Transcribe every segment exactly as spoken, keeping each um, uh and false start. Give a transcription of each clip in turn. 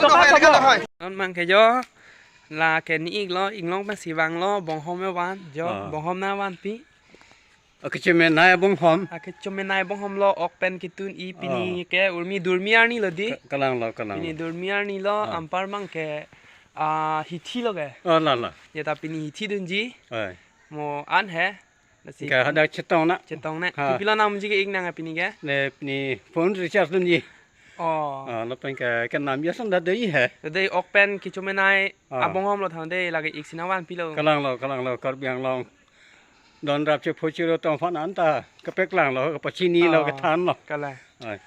Non abangke jo, lake ne-iklo, inglong pensi vanglo, bonghom me van, jo, Ah. bonghom nangvanpi. Oke, chemenai bonghom. Oke, chemenai bonghom lo, ok pen ketun-i pini Ah. ke, urmi durmi arni lo dei. Ka-, kalang lo, kalang Pini lo. durmi arni lo, Ah. anpar abangke, ah, hithi lo ke. Oh, la, la. Ya ta pini hithi dunji. Oi. Mo an he. Lasi Ke hadak chetong na. chetong ne. Ha. Kopilo namji ke-ik nang pini ke. Ne pini phone recharge dunji. Oh. Ah, lapen ke, ke nam yason da dei he. Dei ok pen kechemenai Ah. abonghom lo than dei lake ik si nangvanpilo. Kalang lo, kalang lo, Karbi Anglong. Don rap che phochiro tong phan anta, kepaklang lo, kepachini lo, Ah. kethan lo. Kalang. Oi.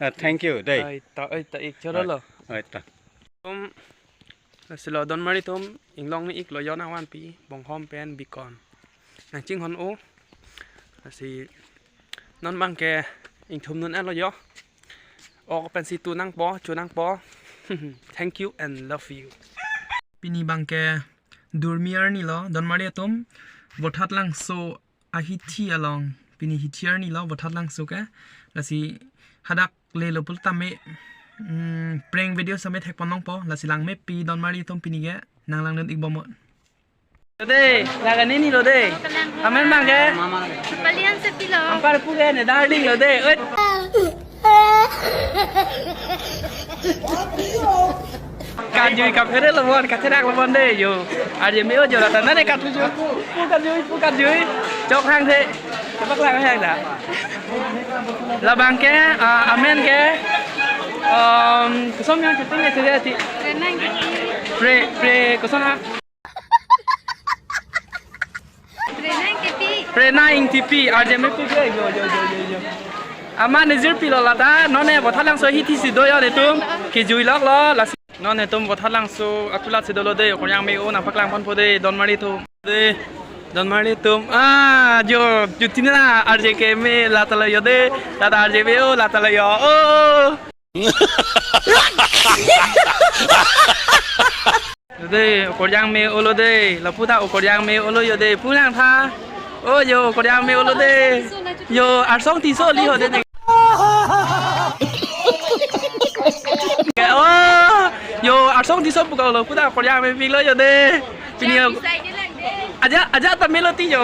Ah, thank you, dei. Oi, ta, oi, ta ik choro Oi. lo. Oi, ta. Um, lasi lo donmari atum, inglong ne-iklo jo nangvanpi, bonghom pen bikon. Nangchinghon-o, lasi non abangke ingthum dun-etlo jo. Ok pensi tu nangpo, chu nangpo. Thank you and love you. Pini abangke durmi arni lo, donmari atum, Vothatlangso ahithi along. Pini hithi arni lo, Vothatlangso ke. Lasi hadak lelo pulo tame, mm, prank video same thekpon longpo. Lasi langmepi donmari atum pini ke nanglangdun-ik bomnon. Dei, lake neni lo dei. Amen abangke. Palian sepilo. Anpar pu ke ne darling lo dei. Oi. Katjui kaphere lo bon, katherak lo bon dei jo. Arje me-o jo lata nane katjui. Pu katjui, pu katjui. Chok hang the. Kepaklang hang da. Labangke, ah, amen ke. Um, koson yang shooting ya sih ti. Pre, pre, koson ha. Prena Ingtipi. Prena Ingtipi, arje mepi ke, jo, jo, jo, jo, jo. Amen nejirpilo lata, non ne Vothatlangso ahithi si do jo netum, kejui lok lo, lasi. Non netum Vothatlangso akulat si dolo dei, okorjang me-o nangpaklangponpo dei, donmari atum. Dei, donmari atum. Ah, jo, jutina arje ke me lata lo jo dei, lata arje me-o lata lo jo. Oh. Dei, okorjang me-o lo dei. Lapu ta okorjang me-o lo jo dei. Pu nangtha. Oh, jo, okorjang me-o lo dei. Jo, arsong tiso li ho dei. Oh, jo, arsong tiso pu ka lo. Pu ta okorjang mepiklo jo dei. Pini jo. Aja, aja ta melo ti jo.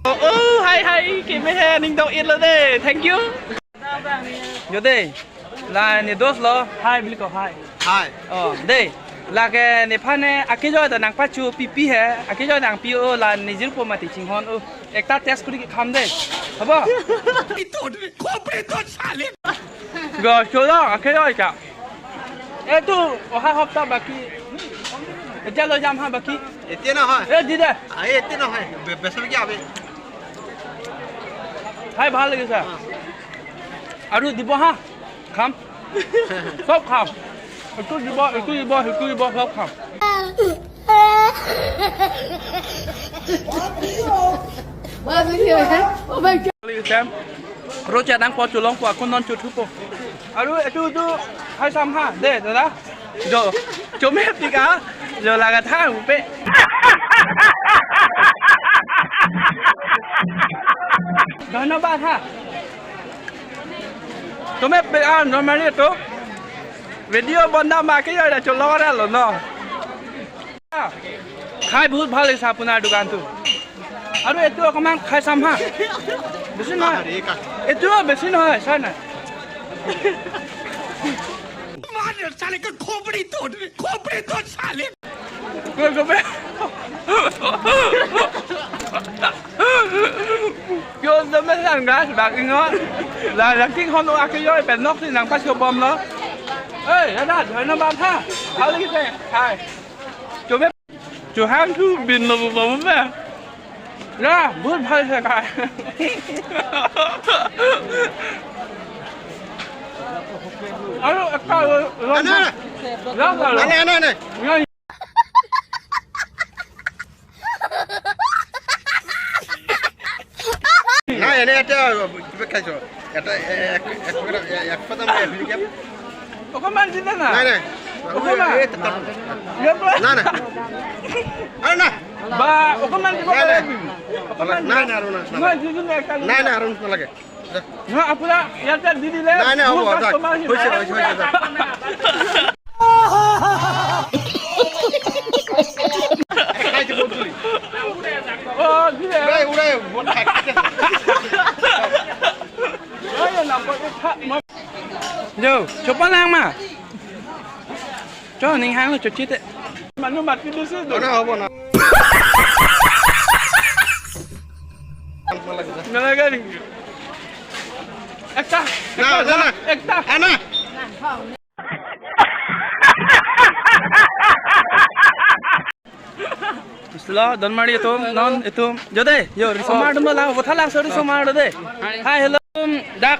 Oh, oh, hai, hai, keme he, ning dong-iklo dei. Thank you. Jo dei, la ne dos lo, hai pilo ko, hai. Hai. Oh, dei, lake nephan ne, akejoi ta nangpacho pipi he, akejoi nangpi-o, la nejirpo mati chinghon-o, ekta test kuri kham dei, hobo? Ito, khopri to sale. Go, cholo, akejoi ta. Etu, oha hopta baki. Ejalo jam ha baki. Etiya na hai. E, di dei. Ai, etiya na hai. Be-, besar ki abe. Hai, bhal lagise. Aru dibo ha. Kham. Sob kham. Etu dibo, etu dibo, etu dibo, sob kham. Bhal lagise. Rocha dang po chulongpo, akun non chuthupo. Aru etu tu hai sam ha, dei, dada. Jo, chomepik a, jo laga thang pe. Dhanyabad ha. Chomepik a, normally to. Video bonda ma ke ya cholong ra lo no. Khai bahut bhal lagise apunar dukan tu. Aru etu okoman khai sam ha. Besi nohoi. Etu besi nohoi, sai na. Mane sale ka khopri to, khopri to sale. Koi ko be. Yo, dame sang gas bak ingo. La, la king hono akejoi pen nok si nangpacho bomlo. Ei, ada, ada na bang ha. Hal lagi saya. Hai. Chome Chuhang thu bin lo bo bo me. Ya, bahut bhal se khai. Aru ekta lo, lo. Ane, ane. Lo, lo, lo. Ane, ane, ane. Ya. Nai, ane, ane, kiba khai so. Eta, eh, ek, ek, ek, ek, ek, padam, eh, bili kiya? Okoman jida na. Nai, nai. Okoman. Eh, tetap. Ya, bro. Nai, nai. Aru na. Ba, okoman jida. Nai, nai. Okoman. Nai, nai, aru na. Nai, jida na ekta. Nai, nai, aru na lagi. নহয়, আপোনাৰ ইয়াতে দি দিলে নাই, নাই, হ'ব, মোৰ কাষ্টমাৰ আহি হৈছে, নাই। হৈছে, হৈছে, হৈছে। অ, দিলে। উৰাই, উৰাই, বহুত খাই। Yo, chopa lang ma. Cho, ning hang lo, cho chite. Manu mati di situ. Mana, apa, na? Mana kali? Ekta. Na, ekta, na, na. Ekta. Ana. Silo, Donmari atum, non atum. Jode, yo, risomar atum la, Vothatlangso risomar jode. Hi, hello, dak,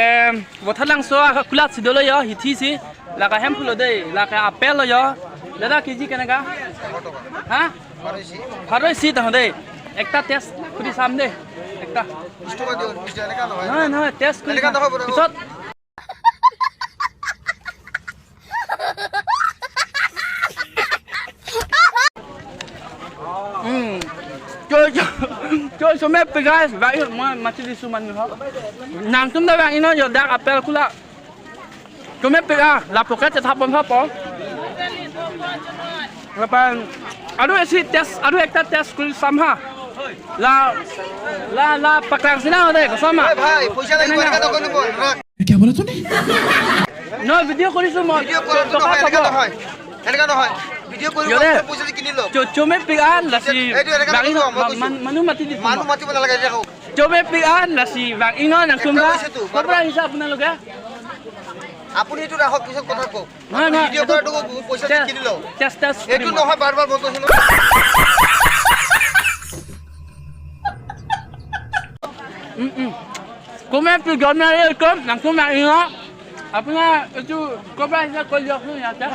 em, Vothatlangso akulat si dolo yo, hithi si, lake Hemphu lo de, lake apple lo yo. Dada, K G keneka? Ha? Pharo isi tang de. Ekta test kuri sam de. Ekta. বিশ টকা দিয়ক, বিশ টকা, এনেকা নহয়। নহয়, নহয়, test kuri এনেকা sam. নহয়, Bora. Pisot. Hmm. Cho, cho, cho, chomepik guys, vang-iknon, mati di suman ho. Nangtum ta vang-iknon yo, dak apple kula. Chomepik ah, la pocket chetha pon ha po. Lapen, aru isi test, aru ekta test kuri sam ha. La, la, la, paklang sinang de, koson ma? Hey, bhai, পইচা লাগিব, এনেকা নকৰিব, ৰাখ। क्या बोला तूने? No, video কৰিছো মই। ভিডিঅ' কৰাটো টকা নহয়, এনেকা পাব। নহয়। এনেকা নহয়। ভিডিঅ' কৰিব, Yo de. পইচা দি কিনি লওক। Cho, chomepik ah, lasi এইটো এনেকা vang-iknon, নকৰিব, মই কৈছো। Man-, manu mati di মানুহ suman. মাতিব নালাগে, এতিয়া কওক। Chomepik ah, lasi vang-iknon, nangtum ta. একদম কৈছো তো, বাৰ বাৰ। Kopra hisap আপোনালোকে? আপুনি এইটো ৰাখক, পিছত কথা কওক। নহয়, নহয়, ভিডিঅ' এইটো কৰাটো কওক, পইচা দি test, কিনি লওক। Test, test এইটো কৰিম। নহয়, বাৰ বাৰ মই কৈছো ন। উম, উম। Chomepik Donmari atum, nangtum vang-iknon. আপোনাৰ এইটো ক'ৰবাত আহিছে, কৈ দিয়কচোন ইয়াতে।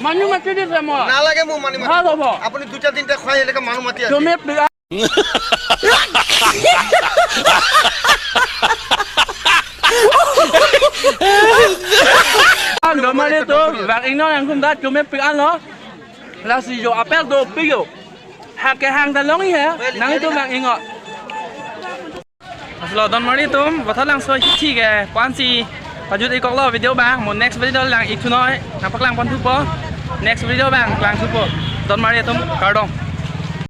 মানুহ মাতি দিছে মই। নালাগে মোৰ মানুহ মাতিব। ভাল হ'ব। আপুনি দুটা তিনিটা খুৱাই এনেকে মানুহ মাতি আছে। Chomepik ah. Donmari atum, vang-iknon nangtum ta, chomepik ah lo. Lasi yo apple dopik yo. Hake hang ta long he. Nangtum vang-iknon. Aslo Donmari atum, Vothatlangso hithi ke, puan si pajut-ik koklo video abang, mo next video lang-ik thunoi, nangpaklang pon thupo, next video abang, lang thupo, Donmari atum, kardom.